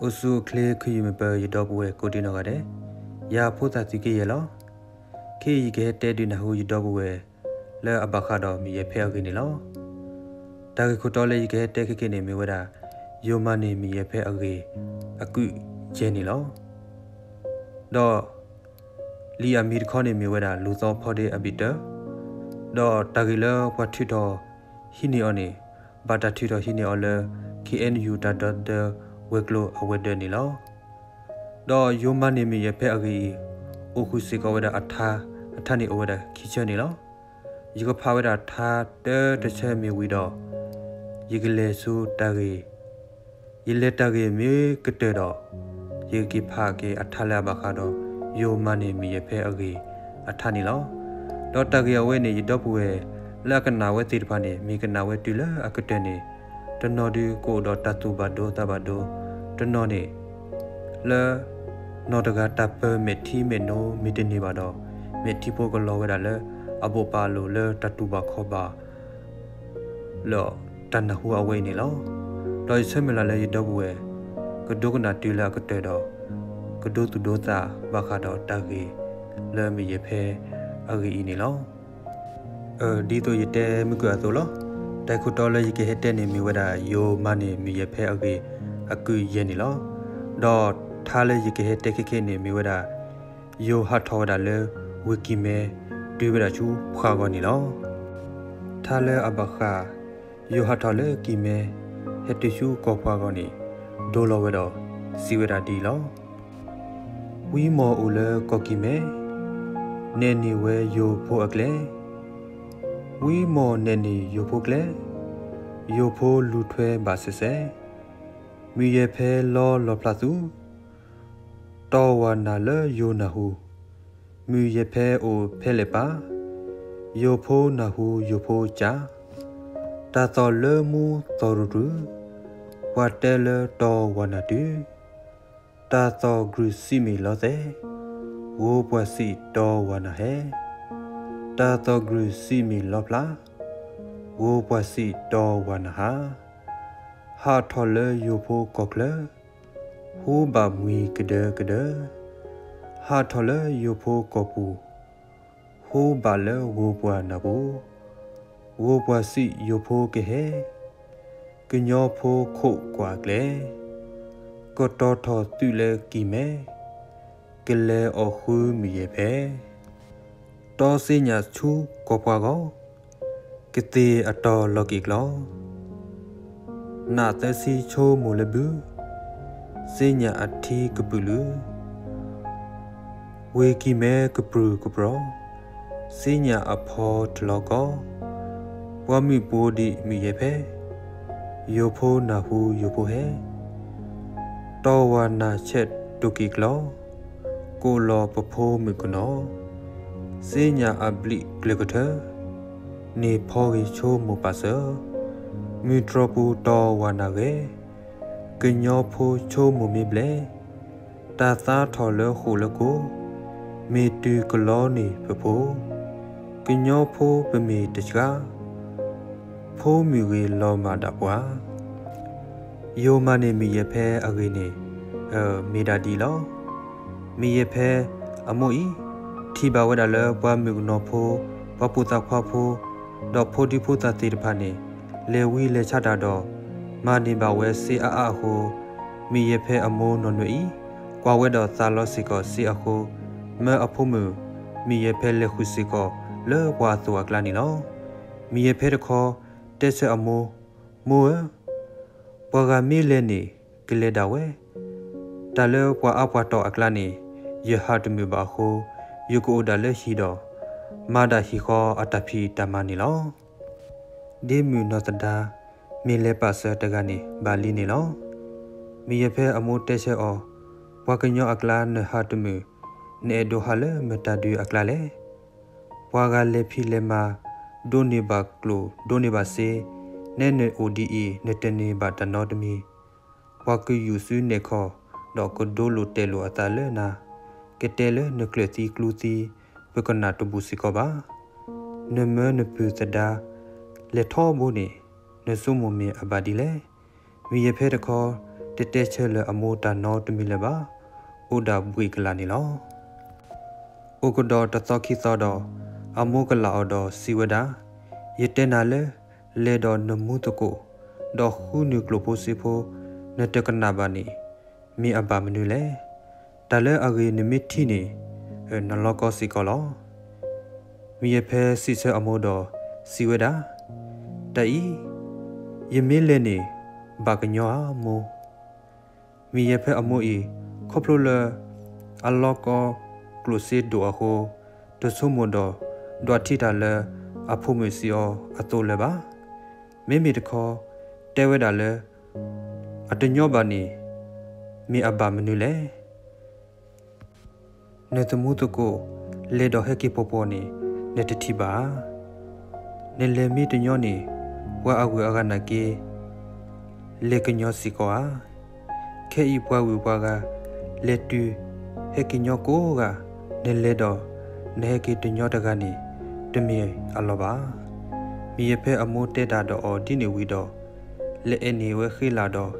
အိၣ်ဆူၣ်အိၣ်ချ့ ခုၣ်ယုၢ်မုၢ်ပၢၤ ယဒီပုၢ်ဝဲၢ်ကိးဒံနီၢ်ဂၤဒဲး, ယၤဖိသၣ်သုးက့ယဲၢ်လီၤ. ခဲအံၤယကဟဲတဲဒုးနၢ်ဟူယဒီပုၢ်ဝဲၢ် လၢအဘၣ်ဃးဒီးမုၢ်ယဲၢ်ဖဲအဂ့ၢ်န့ၣ်လီၤ. တၢ်ဂ့ၢ်ခိၣ်တီလၢယကဟဲတဲခဲကနံၣ်န့ၣ်မ့ၢ်ဝဲဒၣ် ယိၤမၤန့ၢ်မုၢ်ယဲၢ်ဖဲအဂ့ၢ် အကုၢ်ယဲၢ်န့ၣ်လီၤ. ဒီး လံာ်အမံၤတခီန့ၣ်မ့ၢ်ဝဲဒၣ် လူၤသီဖီဒ့အဘံၣ်တၢ, ဒီးတၢ်ဂ့ၢ်လၢပှၤထုးထီၣ်ဟံးန့ၢ်အီၤန့ၣ် ဘၣ်တၢ်ထုးထီၣ်ဟံးန့ၢ်အီၤလၢ ခ့ၣ်အဲၣ်ယူၣ် တၢ်ဒီသဒၢဝဲၤကျိၤအဝဲၤဒၢးန့ၣ်လီၤ. ဒီးယိၤမၤန့ၢ်မုၢ်ယဲၢ်ဖဲအဂ့ၢ်အံၤ အိၣ်ဃုာ်စ့ၢ်ကီးဝဲဒၣ်အထါ, အထါန့ၣ်အိၣ်ဝဲဒၣ်ခံဆၢန့ၣ်လီၤ. ယကဖးဝဲဒၣ်ထါတၢတဆၢမ့ၢ်ဝံၤဒီး ယကလဲၤဆူတၢ်ဂ့ၢ် ယလဲၤတၢ်ဂ့ၢ်မ့ၢ်ကတၢၢ်ဒီး ယကက့ၤဖးက့ၤအထါလၢအဘၣ်ဃးဒီး ယိၤမၤန့ၢ်မုၢ်ယဲၢ်ဖဲအဂ့ၢ်အထါန့ၣ်လီၤ. ဒီးတၢ်ဂ့ၢ်အဝဲန့ၣ် ယဒီပုၢ်ဝဲၢ် လၢအကနၣ်ဝဲသ့ၣ်တဖၣ်န့ၣ် မ့ၢ်ကနၣ်ဝဲတုၤလၢအကတၢၢ်န့ၣ် တနီၤဒုးကအိၣ်ဒီးတၢ်သူၣ်ဘၣ်ဒိသးဘၣ်ဒိ, တနီၤန့ၣ် လၢ နီၢ်တဂၤတၢ်ပၢၢ်မဲာ်ထံမဲာ်နိမ့ၢ်တန့ၢ်ဘၣ်ဒီး မဲာ်ထံဖိကလီၤဝဲဒၣ်လၢ အဘိးပၢ်အလိၤလၢတၢ်တူၢ်ဘၣ်ခီၣ်ဘၣ် လၢတၢ်နၢ်ဟူအဝဲအံၤန့ၣ်လီၤ. ဒီးယဆၢမုၢ်လၢ်လၢယဒီပုၢ်ဝဲၢ် ကဒိကနၣ်တုၤလၢအကတၢၢ်ဒီး ကဒိသူၣ်ဒိသးဘၣ်ဃးဒီးတၢ်ဂ့ၢ်လၢမုၢ်ယဲၢ်ဖဲအဂ့ၢ်အံၤန့ၣ်လီၤ. ဒ်သိးယတဲမုၢ်ကၢၢ်အသိးလီၤ. တၢ်ဂ့ၢ်ခိၣ်တီလၢယကဟဲတဲန့ၣ်မ့ၢ်ဝဲဒၣ် ယိၤမၤန့ၢ်မုၢ်ယဲၢ်ဖဲအဂ့ၢ် အကုၢ်ယဲၢ်န့ၣ်လီၤ. ဒီးထါလၢယကဟဲတဲခဲကနံၣ်န့ၣ်မ့ၢ်ဝဲဒၣ် ယိၤဟးထီၣ်ဝဲဒၣ်လၢ ဝ့ၢ်ကံၢ်မဲ တုၤဝဲဒၣ်ဆူပှၢ်ဂီၢ်န့ၣ်လီၤ. ထါလၢအဘၣ်ဃး ယိၤဟးထီၣ်လၢကံၢ်မဲ ဟဲတုၤဆူကီၢ်ပှၢ်ဂီၢ်န့ၣ် ဒိလီၤဝဲဒီး စံးဝဲဒၣ်ဒ်အံၤလီၤ. ဝံမီၢ်အိၣ်လၢကီၢ်ကံၢ်မဲ, နဲၣ်န့ၢ်ဝဲယိၤဖိအကျဲ, ဝံမီၢ်နဲၣ်န့ၢ်ယိၤဖိကျဲ, ယိၤဖိလူၤထွဲဘၣ်စဲးစဲး, မုၢ်ယဲၢ်ဖဲလီလီၤဖျါသူ, တီဝၤနၤလၢယိၤနၢ်ဟူ, မုၢ်ယဲၢ်ဖဲအိၣ်ဖဲလဲၣ်ပၢ်, ယိၤဖိနၢ်ဟူယိၤဖိကၢ်, တၢ်သီၣ်လၢမူသီၣ်ရူၤရူၤ, ပှၤတဲလၢတီဝၤနၤတုၤ တၢ်သီၣ်ဂုာ်စံးမ့ၢ်လီၤသဲး, ဂိၤပှၤစံးတီဝၤနၤဟဲ, တၢ်သီၣ်ဂုာ်စံးမ့ၢ်လီၤဖျါ, ဂိၤပှၤစံးတီဝၤနၤဟါ, ဟးထီၣ်လၢယိၤဖိကီၢ်ချၢ, ဟူဘၣ်မှံၤကဒၢကဒၢ, ဟးထီၣ်လၢယိၤဖိကီၢ်ပူၤ ဟူဘၣ်လၢဂိၤပှၤနၢ်ပူၤ, ဂိၤပှၤစံးယိၤဖိကဟဲ, ကညီဖိခိးကွၢ်ကျဲ, ကတီၤထီၣ်သုးလၢကံၢ်မဲ, ကလဲၤအီၣ်ဃုမုၢ်ယဲၢ်ဖဲ, တီစ့ညၣ်ဆူကီၢ်ပှၢ်ဂီၢ်, ကသ့ၣ်အတီၤလီၤက့ၤကျီ နးသၢဆံဆိကမိၣ်လၢဘု, စ့ညၣ်အထံကပုာ်လုာ်, ဝ့ၢ်ကံၢ်မဲကပြုၢ်ကပြီၤ, စ့ညၣ်အဖီတလီၤကီ, ပှၤမုၣ်ပှိၤဒံးမုၢ်ယဲၢ်ဖဲ, ယိၤဖိနၢ်ဟူယိၤဖိဟဲ, တီဝၤနၤဆဲးတိာ်က့ၤကျီ ကိးလီၤပဖိမုၣ်ကနီၤ, စ့ညၣ်အဘျံးကျၢၤကထၢ, န့ၢ်ဖီဂ့ၤဆိမိၢ်ပၢ်စၢၤ, မုၢ်တြီၤပူၤတီဝၤနၤဂဲၤ, ကညီဖိဆိမိၢ်မ့ၢ်ဘျဲး, တၢ်သါထီၣ်လၢဃိာ်လၢကိၤ, မ့ၢ်တုၤကလီန့ၢ်ပဖိ, ကညီဖိပမ့ၢ်တဆှါ ဖိမုၣ်ဂ့ၤလီၤမၢ်ဒၣ်ပှၤ, ယိၤမၤန့ၢ်မုၢ်ယဲၢ်ဖဲအဂ့ၢ်န့ၣ်, မ့ၢ်ဒၣ်ဒ်အံၤလီၤ. မုၢ်ယဲၢ်ဖဲအမိၢ်အံၤ ထံၣ်ဘၣ်ဝဲဒၣ်လၢပှၤမုၣ်ကနီၤဖိ, ပှၤဖိသၣ်ခွါဖိ, ဒီးဖိဒံဖိသၣ်သ့ၣ်တဖၣ်န့ၣ် လဲၤဝံလဲၤဆှးတၢ်ဒီး မၤန့ၢ်ဘၣ်ဝဲစ့အါအါအဃိ, မုၢ်ယဲၢ်ဖဲအမိၢ်နီၢ်နွဲၣ်အံၤ ကွၢ်ဝဲဒီးသးလီစ့ၢ်ကီးစ့အဃိ, မၢအဖိမုၣ် မုၢ်ယဲၢ်ဖဲလဲၤဃုာ်စ့ၢ်ကီးလၢပှၤအသိးအကျါန့ၣ်လီၤ. မုၢ်ယဲၢ်ဖဲတခီ တဲဆၢအမိၢ်, မိၢ်ဧၢ, ပှၤဂၤမ့ၢ်လဲၤန့ၣ် ကလဲၤဒၣ်ဝဲ, တၢ်လၢပှၤအါပှၤတီၢ်အကျါန့ၣ် ယဟးတမုာ်ဘၣ်အဃိ, ယကအိၣ်ဒၣ်လၢဟံၣ်ဒီး မၤဒၣ်ဟံၣ်ဃီအတၢ်ဖံးတၢ်မၤန့ၣ်လီၤ. ဒ်မုၣ်နီၢ်သဒါ မ့ၢ်လဲၤပာ်စၢၤတဂၤန့ၣ် ဘၣ်လံန့ၣ်လီၤ. မုၢ်ယဲၢ်ဖဲအမိၢ်တဲဆၢအီၤ, ပှၤကညီအကျါနဟးတမုာ်, နအဲၣ်ဒိးဟးလၢမတၤဒုအကျါလဲၣ်. ပှၤဂၤလဲၤဖံးလဲၤမၤ, ဒိးန့ၢ်ဘၣ်ကျိၣ် ဒိးန့ၢ်ဘၣ်စ့, နဲနအိၣ်ဒ်အံၤ နတန့ၢ်ဘၣ်တၢ်နီတမံၤ, ပှၤကယူးစုနဲၣ်ခီၣ် ဒီးကဒိလိာ်တဲာ်လိာ်အသးလၢနၤ, ကတဲလၢနကျၢၢ်သံကျူသံ, ပကနၣ်တဘူၣ်စ့ၢ်ကီးဘၣ်. နမၢနပုၢ်သဒါ လဲၤထီဘိန့ၣ် နဆိကမိၣ်မ့ၢ်အဘၣ်ဒ်လဲၣ်. မုၢ်ယဲၢ်ဖဲတခီ တတဲဆၢလၢၤအမိၢ်တၢ်နီတမံၤလၢၤဘၣ်, အိၣ်ဒၣ်ဘှံးကလာ်န့ၣ်လီၤ. အိၣ်ကဒီးတသီခံသီဒီး, အမိၢ်ကလာ်အီၤဒီးစံးဝဲဒၣ်, ယတဲနၤလၢ လဲၤဒီးနမူသကိး, ဒီးဃုနုာ်ကျိၣ်ဖိစ့ဖိ, နတကနၣ်ဘၣ်န့ၣ်, မ့ၢ်အဘၣ်မနုၤလဲၣ်. တၢ်လၢအဂ့ၤနမ့ၢ်ထံၣ်န့ၣ်, နလီၤကီစ့ၢ်ကီးလီၤ. မုၢ်ယဲၢ်ဖဲစံးဆၢအမိၢ်ဒီးစံးဝဲဒၣ်, တၢ်အံၤ, ယမ့ၢ်လဲၤန့ၣ်, ဘၣ်ကညီဧါမိၢ်. မုၢ်ယဲၢ်ဖဲအမိၢ်အံၤ, ခီဖျိလၢ အလီၤကီကျိၣ်စ့ဒိၣ်အဃိ, တဆိကမိၣ်ဒီး ဒွးထံၣ်တၢ်လၢအဖိမုၣ်စံးအီၤအသိးလၢၤဘၣ်. မ့မ့ၢ်တခီ, တဲဝဲဒၣ်လၢ အတညီဘၣ်န့ၣ်, မ့ၢ်အဘၣ်မနုၤလဲၣ်. နသမူသကိး လဲၤဒီးဟဲက့ၤပှီၢ်ပှီၢ်န့ၣ် နတထံၣ်ဘၣ်ဧါ. နလဲၤမ့ၢ်တညီန့ၣ် ပှၤအဂုၤအဂၤနာ်က့ လဲၤကညီစ့ၢ်ကီးဧါ. ခဲအံၤပှၤဂုၤပှၤဂၤ လဲၤတုၤဟဲက့ၤညီကိးဂၤ, နလဲၤဒီးနဟဲက့ၤတညီတဂၤန့ၣ် တမ့ၢ်အလီၢ်ဘၣ်. မုၢ်ယဲၢ်ဖဲအမိၢ်တဲတၢ်ဒီးအီၤဒ်န့ၣ်ဝံၤဒီး လဲၤအဲၣ်န့ၢ်ဝဲဃ့လၢ်ဒီး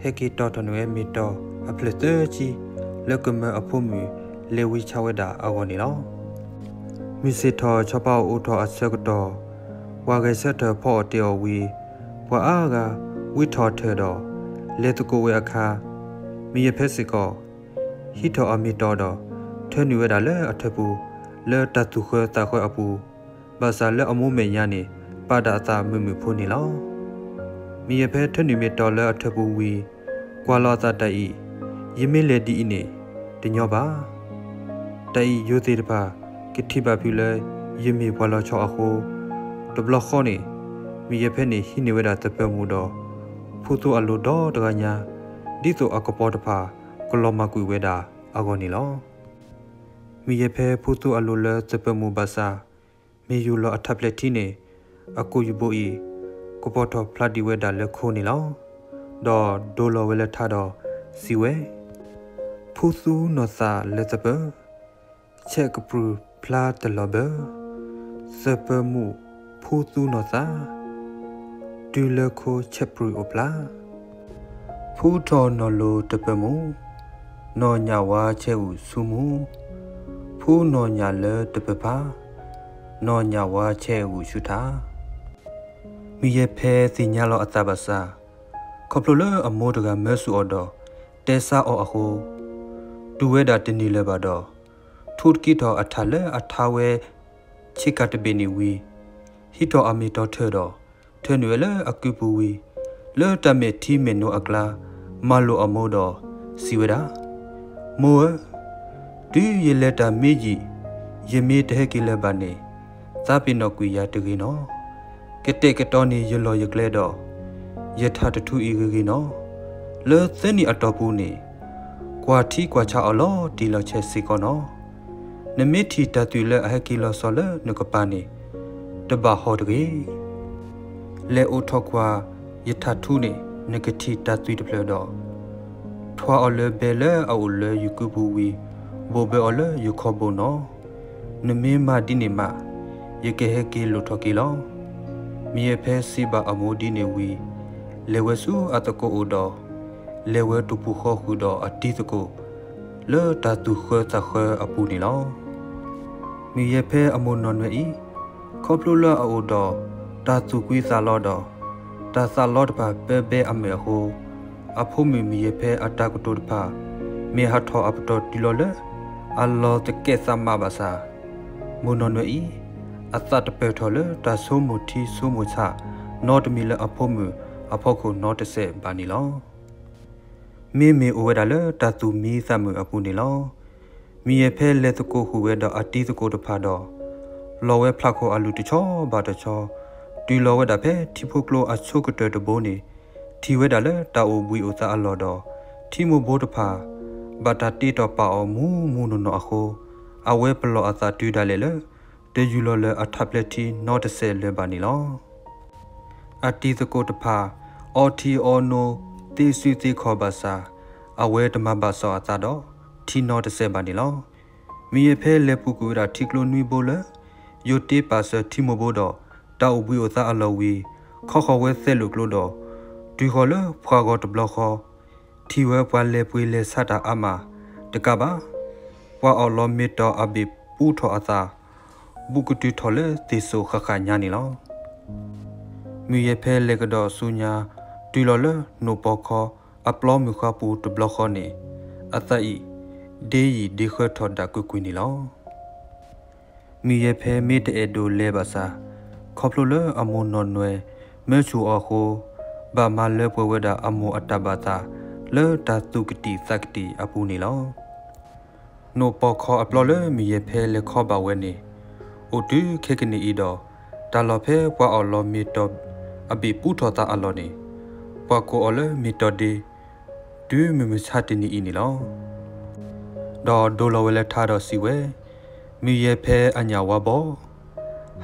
ဟဲက့ၤတီၢ်ထီၣ်န့ၢ်ဝဲမ့ၢ်တီၤအဖျၢၣ်သၢဆံ လၢကမၢအဖိမုၣ်လဲၤဝံဆါဝဲဒၣ်အဂီၢ်န့ၣ်လီၤ. မုၢ်ဆ့ၣ်ထီၣ်ဆီဖါအီၤအိၣ်ထီၣ်အဆၢကတီၢ်, ပှၤဂဲၤဆၢထၢၣ်ဖီအီၣ်တ့ၢ်အီၣ်ဝံၤ, ပှၤအါဂၤဝံထီၣ်ထၢၣ်ဒီး လဲၤသကိးဝဲအခါ, မုၢ်ယဲၢ်ဖဲစ့ၢ်ကီး ဟံးထီၣ်အမ့ၢ်တီၤဒီး ထၢနုာ်ဝဲဒၣ်လၢအထၢၣ်ပူၤ လၢတၢ်သူၣ်ဃၢသးဃၢအပူၤ, ဘၣ်ဆၣ်လၢအမိၢ်မဲာ်ညါန့ၣ် ပာ်ဒၣ်အသးမုာ်မုာ်ဖိန့ၣ်လီၤ. မုၢ်ယဲၢ်ဖဲထၢနုာ်မ့ၢ်တီၤလၢအထၢၣ်ပူၤဝံၤ, ကွၢ်လီၤအသးတၢ်အံၤ, ယမ့ၢ်လဲၤဒ်အံၤန့ၣ် တညီဘၣ်. တၢ်အံၤယိၤသ့ၣ်တဖၣ် ကထံၣ်ဘၣ်ဖုးလၢယမ့ၢ်ပှၤလီၤဆီအဃိ, တဘျီဃီန့ၣ် မုၢ်ယဲၢ်ဖဲန့ၣ်ဟံးန့ၢ်ဝဲဒၣ်သပၢၤမုၣ်ဒီး ဖူသူအလိၤဒီတဂၤညါ, ဒ်သိးအကပီၤတဖၣ်ကလီၤမၢ်ကွံာ်ဝဲဒၣ်အဂီၢ်န့ၣ်လီၤ. မုၢ်ယဲၢ်ဖဲဖူသူအလိၤလၢသပၢၤမုၣ်ဘၣ်ဆၣ်, မ့ၢ်ယူၢ်လီၤအထးဖျဲးထံန့ၣ် အကိာ်ယူၢ်ဘိအံၤ ကပီၤထီၣ်ဖျါဒံးဝဲဒၣ်လၢခိန့ၣ်လီၤ. ဒီးဒိလီၤဝဲလၢထးဒီးစံးဝဲ, ဖူသူနီၢ်သးလၢသပၢၤ, ဆဲးကပြုၢ်ဖျါတလီၤဘၢ, သပၢၤမုၣ်ဖူသူနီၢ်သး, တုၤလၢခိဆဲးပြုၢ်အိၣ်ဖျါ ဖူထီၣ်နီၢ်လိၤတပၢၤမုၣ်, နီၢ်ညၣ်ဝါဆဲးဂုာ်ဆူမူ, ဖူနီၢ်ညၣ်လၢတပၢၤဖး, နီၢ်ညၣ်ဝါဆဲးဂုာ်ဆူထး. မုၢ်ယဲၢ်ဖဲသ့ၣ်ညါလီၤအသးဘၣ်ဆၣ်, ခီဖျိလၢအမိၢ်တဂၤမၢဆူၣ်အီၤဒီး တဲဆါအီၤအဃိ, တုၤဝဲဒၣ်တန့ၢ်လၢၤဘၣ်ဒီး, ထူတက့ၢ်ထီၣ်အထးလၢအထါဝဲ ဆ့ကၤတဘ့ၣ်န့ၣ်ဝံၤ, ဟံးထီၣ်အမ့ၢ်တီၤထၢၣ်ဒီး ထၢနုာ်ဝဲလၢအကုပူၤဝံၤ, လၢတၢ်မဲာ်ထံမဲာ်နိအကျါ, မၤလိာ်အမိၢ်ဒီးစံးဝဲဒၣ်, မိၢ်ဧၢ, တုၤယလဲၤတၢ်မ့ၢ်ယံာ်, ယမ့ၢ်တဟဲက့ၤလၢၤဘၣ်န့ၣ်, သးပ့ၤနီၣ်ကွံာ်ယၤတဂ့ၤနီၤ. ကတဲာ်ကတီၤန့ၢ်ယလီၢ်ယကျဲဒီး ယထးတထူအံၤဂ့ၤဂ့ၤနီၤ. လၢသၢနံၣ်အတီၢ်ပူၤန့ၣ်, ကွၢ်ထံကွၢ်ဆးအီၤလီၤတံၢ်လီၤဆဲးစ့ၢ်ကီးနီၤ. နမ့ၢ်ထံၣ်တၢ်သွံၣ်လၢအဟဲက့ၤလီၤဆီလၢနကပၤန့ၣ်, တဘၣ်ဟီၣ်တဂ့ၤ. လဲၤအိးထီၣ်ကွၢ်ယထးထူန့ၣ် နကထံၣ်တၢ်သွံၣ်တဖျၢၣ်ဒီး ထွါအီၤလၢဘဲလၢအအိၣ်လၢယကုပူၤဝံၤ, ဘိၣ်ဘၢအီၤလၢယခီၣ်ဘိၣ်နီၤ. နမ့ၢ်မၤဒ်န့ၣ်မး, ယကဟဲက့ၤလိၣ်ထီၣ်က့ၤလီၤ. မုၢ်ယဲၢ်ဖဲစံးဘၣ်အမိၢ်ဒ်န့ၣ်ဝံၤ, လဲၤဝဲဆူအသကိးအိၣ်ဒီး လဲၤဝဲတပူၤဃီဃုာ်ဒီးအတံၤသကိး လၢတၢ်သူၣ်ဃၢသးဃၢအပူၤန့ၣ်လီၤ. မုၢ်ယဲၢ်ဖဲအမိၢ်နီၢ်နွဲၣ်အံၤ, ခီဖျိလၢအအိၣ်ဒီးတၢ်သူၣ်ကွံသးလီဒီး တၢ်သးလီတဖၣ်ပၢဘဲအမုာ်အဃိ, အဖိမုၣ်မုၢ်ယဲၢ်ဖဲအတၢ်ကတိၤတဖၣ် မ့ၢ်ဟးထီၣ်အပတီၢ်တုၤလီၤလၢ အလီၤသကဲးသးမးဘၣ်ဆၣ်, မိၢ်နီၢ်နွဲၣ်အံၤ အသးတပၢၢ်ထီၣ်လၢတၢ်ဆိကမိၣ်ထံဆိကမိၣ်ဆး နီတမံၤလၢအဖိမုၣ်အဖီခိၣ်နီတစဲးဘၣ်န့ၣ်လီၤ. မ့မ့ၢ်အိၣ်ဝဲဒၣ်လၢတၢ်သူၣ်မံသးမုာ်အပူၤန့ၣ်လီၤ. မုၢ်ယဲၢ်ဖဲလဲၤသကိးဃုာ်ဝဲဒီးအတံၤသကိးတဖၣ်ဒီး လီၤဝဲဖျးခိၣ်အလုၢ်တဆီဘၣ်တဆီ, တုၤလီၤဝဲဒၣ်ဖဲထံဖိကျိအဆိကတၢၢ်တဘိန့ၣ်, ထံၣ်ဝဲဒၣ်လၢတၢ်အိၣ်ဘှံးအိၣ်သါအလီၢ်ဒီး ထံမိၢ်ဘိတဖၣ် ဘၣ်တၢ်တ့တီၢ်ပာ်အီၤမူမူနီၢ်နီၢ်အဃိ, အဝဲပလီၢ်အသးတုၤဒၣ်လဲာ်လၢ တယူၢ်လီၤလၢအထးဖျဲးထံနီတစဲးလၢၤဘၣ်န့ၣ်လီၤ. အတံၤသကိးတဖၣ် အီထံအီနိ သ့စုသ့ခီၣ်ဘၣ်ဆၣ်, အဝဲတမၤဘၣ်စီၣ်အသးဒီးထံနီတစဲးဘၣ်န့ၣ်လီၤ. မုၢ်ယဲၢ်ဖဲလဲၤပူၤကွံာ်ဝဲဒၣ်ထံကျိနွံဘိလၢ ယိၤတ့ပာ်စၢၤထံမိၢ်ဘိဒီး တၢ်အိၣ်ဘှံးအိၣ်သါအလီၢ်ဝံၤ, ခီဃီၤဝဲသဲးလိာ်ကျိဒီး တုၤဃီၤလၢပှၢ်ဂီၤတဘျီဃီ, ထံၣ်ဝဲပှၤလဲၤပှ့ၤလဲၤဆးတၢ်အါမးတကးဘၣ်, ပှၤအီၣ်လီၤမ့ၢ်တီၤအဘ့ၣ်ပူထီၣ်အသး ဘူးကတုၤထီၣ်လၢသ့ၣ်စိၣ်ဃၣ်ဃၣ်ညါန့ၣ်လီၤ. မုၢ်ယဲၢ်ဖဲလဲၤကဒီးဆူညါ တုၤလီၤလၢနိၣ်ပီခီအပျီမုၢ်ဃါပူၤတဘျီဃီန့ၣ်, အသးအံၤ ဒ့ယံာ်ဒ့ဃၢထီၣ်ဒၣ်ကွ့ၢ်ကွ့ၢ်န့ၣ်လီၤ. မုၢ်ယဲၢ်ဖဲမ့ၢ်တအဲၣ်ဒိးလဲၤဘၣ်ဆၣ်, ခီဖျိလၢအမိၢ်နီၢ်နွဲၣ်မၢဆူၣ်အီၤအဃိ, ဘၣ်မၤလၢပှဲၤဝဲဒၣ်အမိၢ်အတၢ်ဘၣ်သး လၢတၢ်သူၣ်ကတံာ်သးကတံာ်အပူၤန့ၣ်လီၤ. နိၣ်ပီခီအပျီလၢမုၢ်ယဲၢ်ဖဲလဲၤခီဘၣ်ဝဲန့ၣ်, အိၣ်တုၤခဲကနံၣ်အံၤဒီး တၢ်လီၢ်ဖဲပှၤအီၣ်လီၤမ့ၢ်တီၤအဘ့ၣ်ပူထီၣ်သးအလီၢ်န့ၣ်, ပှၤကိးအီၤလၢမ့ၢ်တီၤဒ့ တုၤမုၢ်မဆါတနံၤအံၤန့ၣ်လီၤ. ဒီးဒိလီၤဝဲလၢထါဒီးစံးဝဲ, မုၢ်ယဲၢ်ဖဲအညၣ်ဝါဘီ,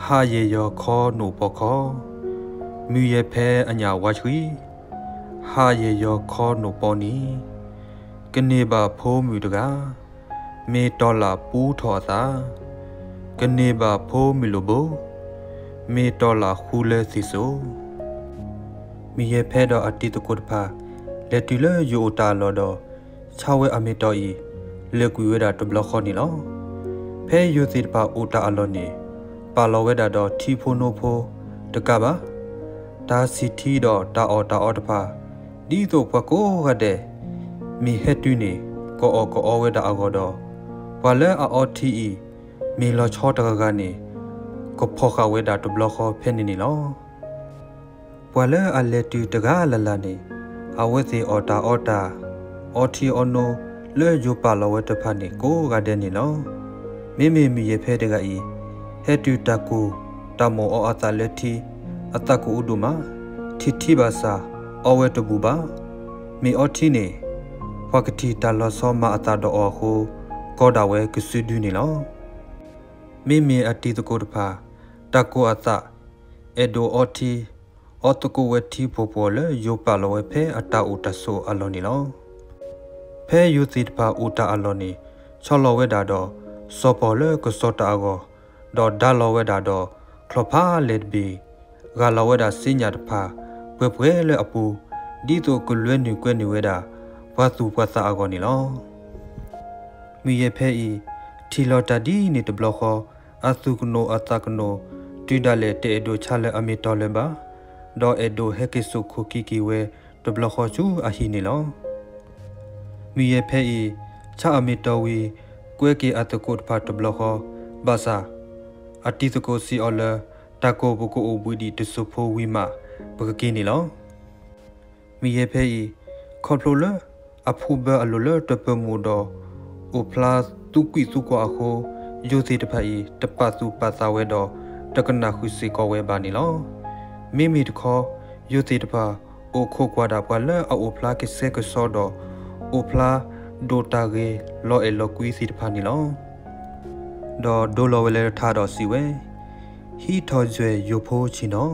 ဟါယဲၢ်ယီၤခီနိၣ်ပီခီ, မုၢ်ယဲၢ်ဖဲအညၣ်ဝါဆှံ, ဟါယဲၢ်ယီၤခီနိၣ်ပီန့ၣ်, ကန့ၢ်ဘၣ်ဖိမုၣ်တဂၤ မ့ၢ်တီၤလၢပူထီၣ်အသး, ကန့ၢ်ဘၣ်ဖိမုၣ်လိၣ်ဘိ, မ့ၢ်တီၤလၢဃူလၢသ့ၣ်စိၤ. မုၢ်ယဲၢ်ဖဲဒီးအတံၤသကိးတဖၣ် လဲၤတုၤလၢယိၤအိၣ်တၢ်အလီၢ်ဒီး ဆါဝဲအမ့ၢ်တီၤအံၤ လဲၤကွံာ်ဝဲဒၣ်တဘျီဃီန့ၣ်လီၤ. ဖဲယိၤသ့ၣ်တဖၣ်အိၣ်တၢ်အလီၢ်န့ၣ် ပာ်လီၤဝဲဒၣ်ဒီးထံဖိနိဖိတကးဘၣ်, တၢ်ဆံၣ်ထံဒီးတၢ်အီၣ်တၢ်အီတဖၣ် ဒ်သိးပှၤကိးဂၤဒဲး မ့ၢ်ဟဲတုၤန့ၣ် ကအီၣ်ကအီဝဲဒၣ်အဂီၢ်ဒီး ပှၤလၢအအီထံအံၤ မ့ၢ်လီၤဆီတဂၤဂၤန့ၣ် ကဖီၣ်ဃာ်ဝဲဒၣ်တဘျီဃီဖဲန့ၣ်န့ၣ်လီၤ. ပှၤလၢအလဲၤတုၤတဂၤလၢ်လၢ်န့ၣ် အဝဲသ့ၣ်အီၣ်တၢ်အီတၢ် အီထံအီနိလၢယိၤပာ်လီၤဝဲတဖၣ်န့ၣ်ကိးဂၤဒဲးန့ၣ်လီၤ. မ့မ့ၢ်မုၢ်ယဲၢ်ဖဲတဂၤအံၤ ဟဲတုၤတၢ်ကိၢ်တၢ်မိၣ်အီအသးလၢထံ အသးကအုးဒိၣ်မး, ထံၣ်ထံဘၣ်ဆၣ် အီဝဲတဘူၣ်ဘၣ်. မ့ၢ်အီထံန့ၣ် ပှၤကထံၣ်တၢ်လီၤဆီမၤအသးဒီးအီၤအဃိ ကီဒၣ်ဝဲကစုဒုန့ၣ်လီၤ. မ့မ့ၢ်အတံၤသကိးတဖၣ် တၢ်ကိၢ်အသး အဲၣ်ဒိးအီထံ အီသကိးဝဲထံဖှီၣ်ဖှီၣ်လၢယိၤပာ်လီၤဝဲဖဲအတၢ်အိၣ်တၢ်ဆိးအလီၢ်န့ၣ်လီၤ. ဖဲယိၤသ့ၣ်တဖၣ်အိၣ်တၢ်အလီၢ်န့ၣ် ဆီလီၤဝဲဒၣ်ဒီး စီၤပီၢ်လၢကစီၤတၢ်အဂီၢ်, ဒီးဒါလီၤဝဲဒၣ်ဒီး ချီၣ်ဖးလဲၢ်တဘ့ၣ်, ဂၢ်လီၤဝဲဒၣ်စ့ညၣ်တဖၣ် ပှဲၤပှဲၤလၢအပူၤ, ဒ်သိးကလွဲနုာ်ကွဲနုာ်ဝဲဒၣ် ပှၤသူၣ်ပှၤသးအဂီၢ်န့ၣ်လီၤ. မုၢ်ယဲၢ်ဖဲအံၤ ထံၣ်လီၤတၢ်ဒ်န့ၣ်တဘျီဃီ, အသူၣ်ကနိးအသးကနိး, တုၤဒၣ်လဲာ်တအဲၣ်ဒိးဆါလၢအမ့ၢ်တီၤလၢၤဘၣ်, ဒီးအဲၣ်ဒိးဟဲက့ၤစိာ်ခိၣ်က့ၤက့ၤဝဲတဘျီဃီဆူအဟံၣ်န့ၣ်လီၤ. မုၢ်ယဲၢ်ဖဲအံၤ ဆါအမ့ၢ်တီၤဝံၤ ကွဲက့ၤအသကိးတဖၣ်တဘျီဃီ, ဘၣ်ဆၣ် အတံၤသကိးစံးအီၤလၢ တၢ်ကိၢ်ပကအိၣ်ဘှံးဒံးတစိၢ်ဖိဝံၤမး ပကက့ၤန့ၣ်လီၤ. မုၢ်ယဲၢ်ဖဲအံၤ ခီဖျိလၢအဖူဘၢအလိၤလၢတပၢၤမူးဒီး အိၣ်ဖျါသူကွံာ်သူကွၢ်အဃိ, ယိၤသ့ၣ်တဖၣ်အံၤ တပာ်သူၣ်ပာ်သးဝဲဒီး တကနၣ်ဃုာ်စ့ၢ်ကီးဝဲဘၣ်န့ၣ်လီၤ. မ့မ့ၢ်တခီ ယိၤသ့ၣ်တဖၣ် အိၣ်ခိးကွၢ်ဒၣ်ပှၤလၢအအိၣ်ဖျါကဆှဲကဆှီဒီး အိၣ်ဖျါဒိးတၢ်ဂ့ၤလီၤအဲၣ်လီၤကွံသ့ၣ်တဖၣ်န့ၣ်လီၤ. ဒီးဒိလီၤဝဲလၢထါဒီးစံးဝဲ, ဟံးထီၣ်ယွဲၢ်ယိၤဖိဆ့ၣ်နီၤ,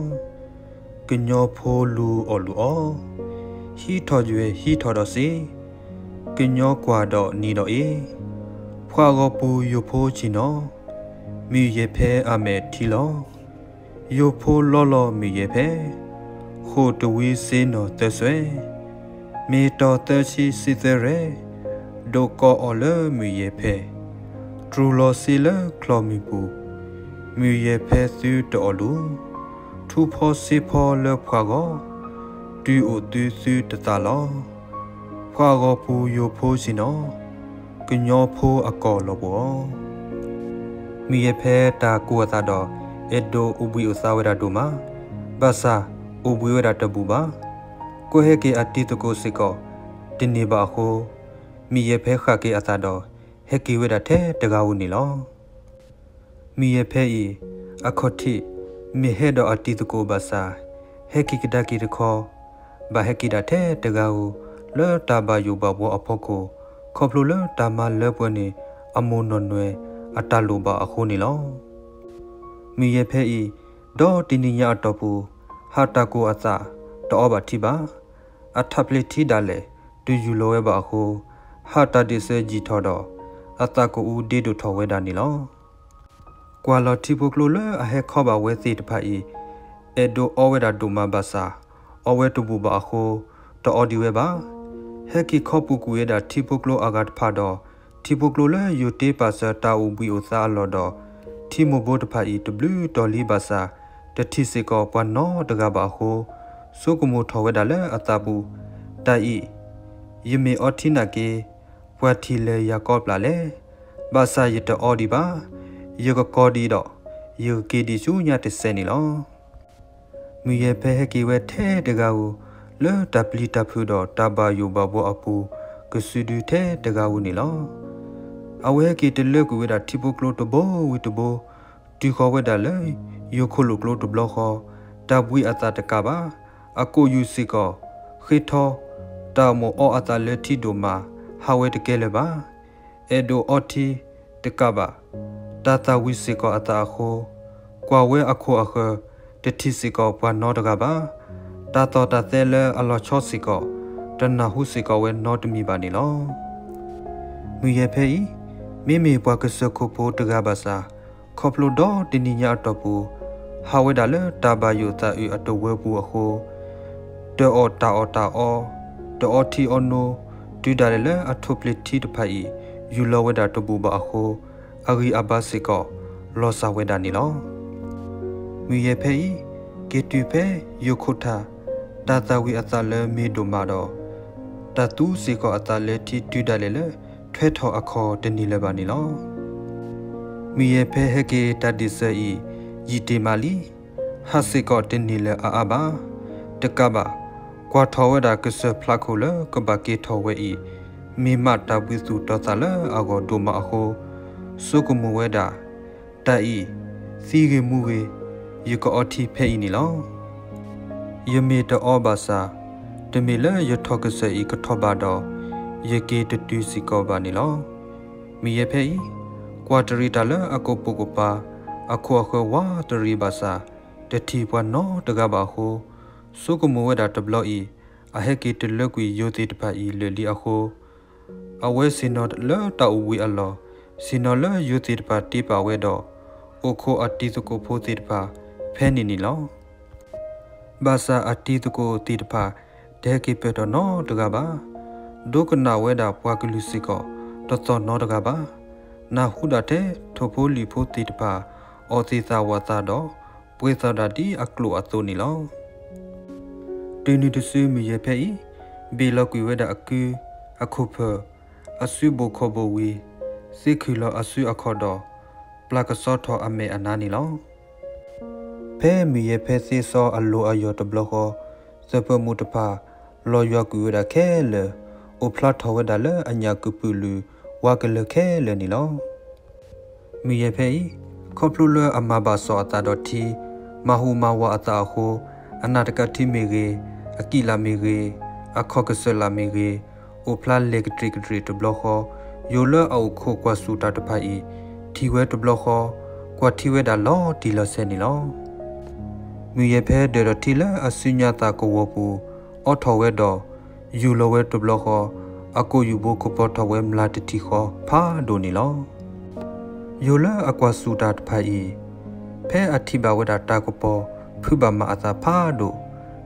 ကညီဖိလူၤအီၣ်လူၤအီ, ဟံးထီၣ်ယွဲၢ်ဟံးထီၣ်ဒီးစ့, ကညီကွၢ်ဒီးနံၤဒီးအ့, ဖှၤဂီၤပူၤယိၤဖိဆ့ၣ်နီၤ, မုၢ်ယဲၢ်ဖဲအမဲာ်ထံလီၤ. ယိၤဖိလီလီၤမုၢ်ယဲၢ်ဖဲ, ဃိာ်တဝံၤစ့နီၢ်သၢစွဲ, မ့ၢ်တီၤသၢဆံစ့သၢရဲၣ်, ဒိးကီအီၤလၢမုၢ်ယဲၢ်ဖဲ, တြူၤလီၤစ့လၢချီၣ်မုၢ်ပူၤ, မုၢ်ယဲၢ်ဖဲသုတအီၣ်လူၤ, ထူဖီစ့ဖီလၢဖှၤဂီၤ, တုၤအိၣ်သုသုတသးလီၤ. ဖှၤဂီၤပူၤယိၤဖိဆ့ၣ်နီၤ, ကညီဖိအကီၢ်လီၤပှီၤ. မုၢ်ယဲၢ်ဖဲတၢ်ကိၢ်အသးဒီး အဲၣ်ဒိးအိၣ်ဘှံးအိၣ်သါဝဲဒၣ်ဒိၣ်မး, ဘၣ်ဆၣ်အိၣ်ဘှံးဝဲဒၣ်တဘူၣ်ဘၣ်. ကွဲဟဲက့ၤအတံၤသကိးစ့ၢ်ကီး တန့ၢ်ဘၣ်အဃိ, မုၢ်ယဲၢ်ဖဲဃၣ်က့ၤအသးဒီး ဟဲက့ၤဝဲဒၣ်ထဲတဂၤဧိၤန့ၣ်လီၤ. မုၢ်ယဲၢ်ဖဲအံၤ အခီၣ်ထံး မ့ၢ်ဟဲဒီးအတံၤသကိးဘၣ်ဆၣ်, ဟဲက့ၤကဒါက့ၤတခီ, ဘၣ်ဟဲက့ၤဒၣ်ထဲတဂၤဧိၤ လၢတၢ်ဘၣ်ယိၣ်ဘၣ်ဘှီအဖီခိၣ်, ခီဖျိလၢတၢ်မၤလၢပှဲၤန့ၢ် အမိၢ်နီၢ်နွဲၣ်အတၢ်လိၣ်ဘၣ်အဃိန့ၣ်လီၤ. မုၢ်ယဲၢ်ဖဲအံၤ ဒီတနံၤညါအတီၢ်ပူၤ, ဟးတၢ်ကိၢ်အသး တအီဘၣ်ထံဘၣ်. အထးဖျ့ထံဒၣ်လဲာ် တယူၢ်လီၤဝဲဘၣ်အဃိ, ဟးတၢ်ဒ့ၣ်စၢၤယံာ်ထီၣ်ဒီး အသးကအုးဒ့ဒိၣ်ထီၣ်ဝဲဒၣ်န့ၣ်လီၤ. ကွၢ်လီၤထံဖိကျိလၢအဟဲခီဘၣ်ဝဲသ့ၣ်တဖၣ်အံၤ, အဲၣ်ဒိးအီဝဲဒၣ်ဒိၣ်မးဘၣ်ဆၣ်, အီဝဲတဘူၣ်ဘၣ်အဃိ, တအီဒံးဝဲဘၣ်. ဟဲက့ၤခီပူၤကွံာ်ဝဲဒၣ်ထံဖိကျိအဂၤတဖၣ်ဒီး ထံဖိကျိလၢယိၤတ့ပာ်စၢၤတၢ်အိၣ်ဘှံးအိၣ်သါအလီၢ်ဒီး ထံမိၢ်ဘိတဖၣ်အံၤတဘျုးတီၤလံဘၣ်ဆၣ် တထံၣ်စ့ၢ်ကီးပှၤနီတဂၤဘၣ်အဃိ ဆိကမိၣ်ထီၣ်ဝဲဒၣ်လၢအသးပူၤ, တၢ်အံၤ ယမ့ၢ်အီထံနာ်က့ ပှၤထံၣ်လဲၤယၤကီးပျၢ်လဲၣ်. ဘၣ်ဆၣ်ယတအီဒံးဘၣ်. ယကကီးဒံးဒီး ယကက့ၤဒံးဆူညါတစဲးန့ၣ်လီၤ. မုၢ်ယဲၢ်ဖဲဟဲက့ၤဝဲထဲတဂၤဧိၤ လၢတၢ်ပျံၤတၢ်ဖုးဒီးတၢ်ဘၣ်ယိၣ်ဘၣ်ဘှီအပူၤ ကစုဒုထဲတဂၤဧိၤန့ၣ်လီၤ. အဝဲဟဲက့ၤတလၢကွံာ်ဝဲဒၣ်ထံဖိကျိတဘိဝံၤတဘိ, တုၤဃီၤဝဲဒၣ်လၢယိၤခိၣ်လိာ်ကျိတဘျီဃီ, တၢ်ဘှံးအသးတကးဘၣ်, အကိာ်ယူၢ်စ့ၢ်ကီး ဃ့ထီ, တၢ်မိၣ်အီအသးလၢထံဒိၣ်မး ဟးဝဲတကဲလၢၤဘၣ်. အဲၣ်ဒိးအီထံတကးဘၣ်, တၢ်သၣ်ဝံၤစ့ၢ်ကီးအသးအဃိ, ကွၢ်ဝဲအခိၣ်အဃၢၤ တထံၣ်စ့ၢ်ကီးပှၤနီတဂၤဘၣ်. တၢ်သီၣ်တၢ်သဲလၢအလီၤဆီစ့ၢ်ကီး တနၢ်ဟူစ့ၢ်ကီးဝဲနီတမံၤဘၣ်န့ၣ်လီၤ. မုၢ်ယဲၢ်ဖဲအံၤ မ့မ့ၢ်ပှၤကစၢၢ်ခိၣ်ဖိတဂၤဘၣ်ဆၣ်, ခီဖျိဒီတနံၤညါအတီၢ်ပူၤ ဟးဝဲဒၣ်လၢတၢ်ဘၣ်ယိၣ်သးအုးအတဝၢပူၤအဃိ, တအီၣ်တၢ်အီၣ်တၢ်အီ, တအီထံအီနိ, တုၤဒၣ်လဲာ်လၢအထိၣ်ဖျ့ၣ်ထံတဖၣ်အံၤ ယူၢ်လီၤဝဲဒၣ်တဘူၣ်ဘၣ်အဃိ, အဂံၢ်အဘါစ့ၢ်ကီး လီၤစၢ်ဝဲဒၣ်န့ၣ်လီၤ. မုၢ်ယဲၢ်ဖဲအံၤ က့ၤတုၤဖဲယိၤခိၣ်ထၢ်, တၢ်သၣ်ဝံၤအသးလၢမ့ၢ်ဒိၣ်မးဒီး တၢ်သူစ့ၢ်ကီးအသးလၢထံတုၤဒၣ်လဲာ်လၢ ထွဲထီၣ်အခီၣ်တန့ၢ်လၢၤဘၣ်န့ၣ်လီၤ. မုၢ်ယဲၢ်ဖဲဟဲက့ၤတၢ်ဒံးစၢၤအံၤ ယံာ်တ့ၢ်မးလံ. ဟးစ့ၢ်ကီးတန့ၢ်လၢၤအါအါဘၣ်. တကးဘၣ်, ကွၢ်ထီၣ်ဝဲဒၣ်ကစၢၢ်ဖျးခိၣ်လၢကဘၣ်က့ၤထီၣ်ဝဲအံၤ မ့ၢ်မးတၢ်ဘှံးသူၣ်တီၤသးလၢအဂီၢ်ဒိၣ်မးအဃိ, ဆိကမိၣ်ဝဲဒၣ်, တၢ်အံၤ သံဂ့ၤမူဂ့ၤ, ယကအီထံဖဲအံၤန့ၣ်လီၤ. ယမ့ၢ်တအီဘၣ်ဆၣ်, တမ့ၢ်လၢယထီၣ်ကစၢၢ်အံၤကထီၣ်ဘးဒီး ယက့ၤတတုၤစ့ၢ်ကီးဘၣ်န့ၣ်လီၤ. မုၢ်ယဲၢ်ဖဲအံၤ ကွၢ်တရံးတၢ်လၢအကပိာ်ကပၤ အခိၣ်အဃၢၤဝးတရံးဘၣ်ဆၣ်, တထံၣ်ပှၤနီတဂၤဘၣ်အဃိ, ဆိကမိၣ်ဝဲဒၣ်တဘျီအံၤ အဟဲက့ၤတလၢကွံာ်ယိၤသ့ၣ်တဖၣ်အံၤလၢာ်လံအဃိ, အဝဲဆ့ၣ်နီၤလၢတၢ်အိၣ်ဘှံးအလီၢ်, ဆ့ၣ်နီၤလၢယိၤသ့ၣ်တဖၣ်တ့ပာ်ဝဲဒီး အိၣ်ခိးအတံၤသကိးဖိသ့ၣ်တဖၣ်ဖဲန့ၣ်န့ၣ်လီၤ. ဘၣ်ဆၣ်အတံၤသကိးသ့ၣ်တဖၣ် တဟဲက့ၤပၢၢ်ထီၣ်နီတဂၤဘၣ်. ဒိကနၣ်ဝဲဒၣ်ပှၤကလုာ်စ့ၢ်ကီး တသီၣ်နီတဂၤဘၣ်. နၢ်ဟူဒၣ်ထဲထိၣ်ဖိလံၣ်ဖိသ့ၣ်တဖၣ် အီၣ်သ့ၣ်သၣ်ဝၣ်သၣ်ဒီး ပှဲၤသီၣ်ဒၣ်ဒ်အကျိာ်အသိးန့ၣ်လီၤ. တုၤနုၤတစုမုၢ်ယဲၢ်ဖဲအံၤ ဘ့ၣ်လီၤကွံာ်ဝဲဒၣ်အကု, အခိၣ်ဖၢၣ်, အစုဘိၣ်ခီၣ်ဘိၣ်ဝံၤ, သ့ခုၣ်လီၤအစုအခီၣ်ဒီး ပျၢ်ကစီထီၣ်အမဲာ်အနါန့ၣ်လီၤ. ဖဲမုၢ်ယဲၢ်ဖဲသ့စီအလိၤအယီၢ်တဘျီဃီ, သပၢၤမုၣ်တဖၣ် လီၤယွၤကွံာ်ဝဲဒၣ်ခဲလၢာ်, အိၣ်ဖျါထီၣ်ဝဲဒၣ်လၢအညၣ်ကပုာ်လုာ် ဝါကလၢာ်ခဲလၢာ်န့ၣ်လီၤ. မုၢ်ယဲၢ်ဖဲအံၤ ခီဖျိလၢအမၤဘၣ်စီၣ်အသးဒီးထံ, မၤဟူးမၤဝးအသးအဃိ, အနၢ်တကးထံမ့ၢ်ဂ့ၤ, အကံၣ်လၢ်မ့ၢ်ဂ့ၤ, အခီၣ်ကစၢၢ်လၢ်မ့ၢ်ဂ့ၤ, အိၣ်ဖျါလဲၤကတြ့ၣ်ကတြ့ၣ်တဘျီဃီ, ယိၤလၢအအိၣ်ခိးကွၢ်ဆူၣ်တၢ်တဖၣ်အံၤ ထံၣ်ဝဲတဘျီဃီ, ကွၢ်ထံဝဲဒၣ်လီၤတံၢ်လီၤဆဲးန့ၣ်လီၤ. မုၢ်ယဲၢ်ဖဲဒၢးထီၣ်ထံလၢအစုညါသးကဝီၤပူၤ အီထီၣ်ဝဲဒီး ယူၢ်လီၤဝဲတဘျီဃီ, အကိာ်ယူၢ်ဘိကပီၤထီၣ်ဝဲမျၢ်တထံၣ်ဃီဖးဒိၣ်န့ၣ်လီၤ. ယိၤလၢအကွၢ်ဆူၣ်တၢ်တဖၣ်အံၤ ဖဲအထံၣ်ဘၣ်ဝဲဒၣ်တၢ်ကပီၤဖုးဘၣ်မးအသးဖးဒိၣ်,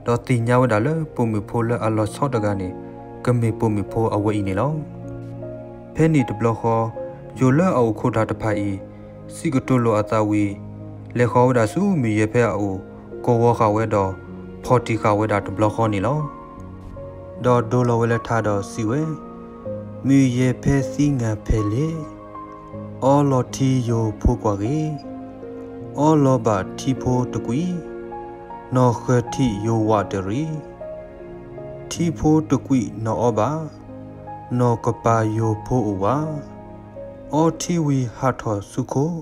ဒီးသ့ၣ်ညါဝဲဒၣ်လၢပိာ်မုၣ်ဖိလၢအလီၤဆီတဂၤန့ၣ် ကမ့ၢ်ပိာ်မုၣ်ဖိအဝဲအံၤန့ၣ်လီၤ. ဖဲန့ၣ်တဘျီဃီ, ယိၤလၢအအိၣ်ခိးတၢ်တဖၣ်အံၤ စံးကတိၤလိာ်အသးဝံၤ, လဲၤဃီၤဝဲဒၣ်ဆူမုၢ်ယဲၢ်ဖဲအအိၣ်, ကဝီၤဃာ်ဝဲဒီး ဖီၣ်တံၢ်ဃာ်ဝဲဒၣ်တဘျီဃီန့ၣ်လီၤ. ဒီးဒိလီၤဝဲလၢထါဒီးစံးဝဲ, မုၢ်ယဲၢ်ဖဲသံငၢ်ဖဲလဲၣ်, အီလီၤထံယိၤဖိကွၢ်ဂ့ၤ, အီလီၤဘၣ်ထံဖိတကွံာ်, နီၢ်ဃၢၤထံးယိၤဝးတရံး, ထံဖိတကွံာ်နီၢ်အီဘၣ်, နီၢ်ကပၤယိၤဖိအိၣ်ဝး, အီထံဝံၤဟးထီၣ်ဆူခိၣ်,